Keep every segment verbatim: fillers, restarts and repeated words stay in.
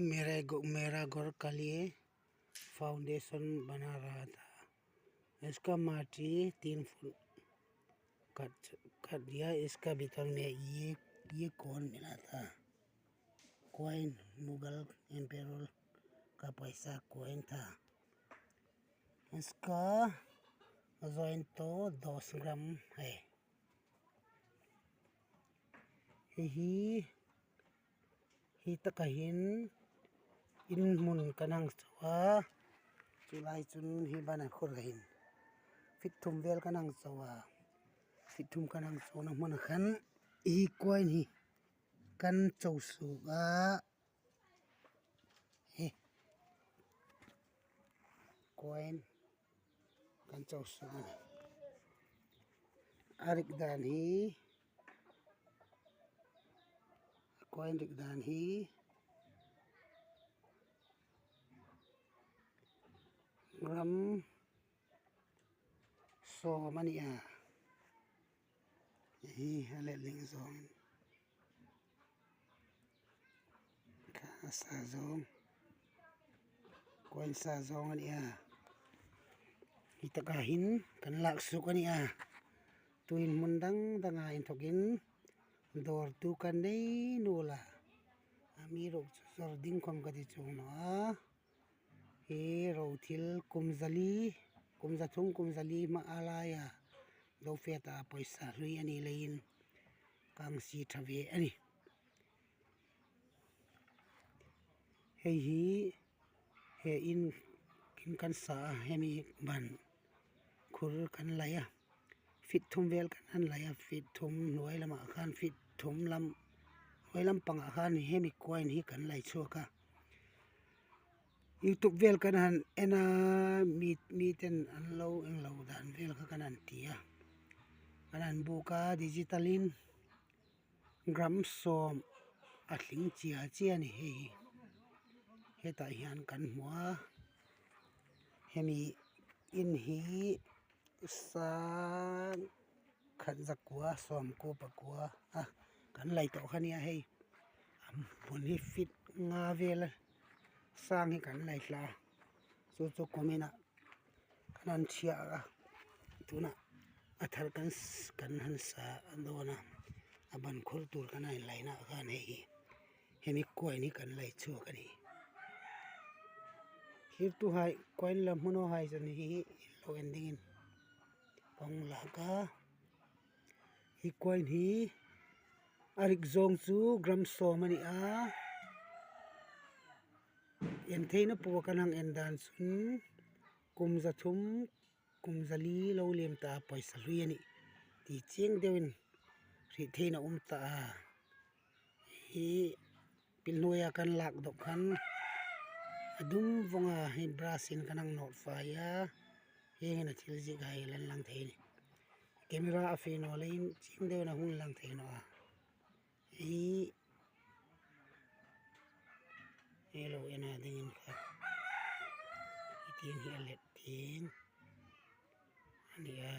मेरे गो-, मेरा घर के लिए फाउंडेशन बना रहा था। इसका माटी तीन फुट कट, कट दिया। इसका भीतर में ये, ये कॉइन मिला था। कॉइन मुगल एम्परर का पैसा कॉइन था। इसका वजन तो दस ग्राम है। Hi hi, hi taka hin in hmun kan hang chau a. Chu lai chun hi bana khur ka hin. Fit thum vel kan hang chau a. Fit thum kan hang chauna hmuna khan hi khawi hi kan chau suok a. Hi. Khawi kan chau suok a. A rik dan hi. Khawi rik dan hi. Gram sawm a ni a. Hi a let ling zawng. Kha sa zawng. Khawi sa zawng a ni a. Hi taka hin kan lak suok a ni a. Tuhin hmun dang danga inthokin dawrtu kan nei naw a. Amiruokchu zawr ding khom ka ti chuong naw a. Hi ro thil kum zali, kum za thum kum zali hmaa laia lo fe ta pawisa hlui a ni leiin ka hang sie ṭha ve a nih. Hei hi, he in, in kan sa a, hemi ban khur kan lei a. Fit thum vel kan hang lei a, fit thum hnuoi lama khan, fit thum lam, hnuoi lampanga khan hemi khawi hi kan lei chhuak a. YouTube vel kan hang en a, mi, miten an lo en lo dan vel kha kan hang ti a. Kan hang buk a, digital in gram sawm a tling chia chia ni hi. Heta hian kan hmu a. Hemi in hi sang khat za kua sawm kua pakua a kan lei tawh kha nia hei. A hmun hi fit nga vel a sang hi kan lei hlak. Chu chu kumin a kan hang chhia a. Tuna a thar kan s-, kan hang sa dawn a. A ban khur tur kan hang leina khan hei hi. Hemi khawi hi kan lei chhuak a nih. Thlirtuhai, khawi la hmu nawhai chun hi lo en dingin kan lak a. Hi khawi hi a rik zawng chu gram sawm a ni a. En theina pawh kan hang en dan chun kum za thum, kum za li lo lem ta pawisa hlui a nih ti chiang deuin hriet theina um ta a. Hi pilhnuoia kan lak dawk khan a dum vawnga hi brush-in kan hang nawt fai a. Hieng hin a thil ziek hai lan lang thei a nih. Camera a fe naw leiin chiang deuin a hung lang thei naw a. Hi, hi lo en a dingin kha. Hi tieng hi a let tieng a ni a.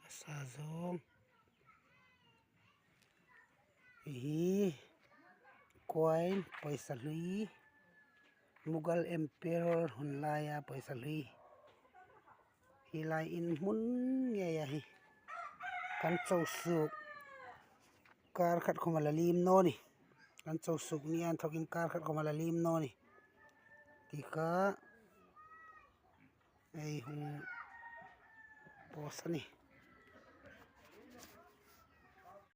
A sa zawng. Hi khawi pawisa hlui, Mughal Emperor hun laia pawisa hlui. Hi lai in hmun ngeia hi kan chau suok. Kar khat khawma la liem naw ni. Kan chau suok ni an thokin kar khat khawma la liem naw ni. Ti kha ei hung post a nih.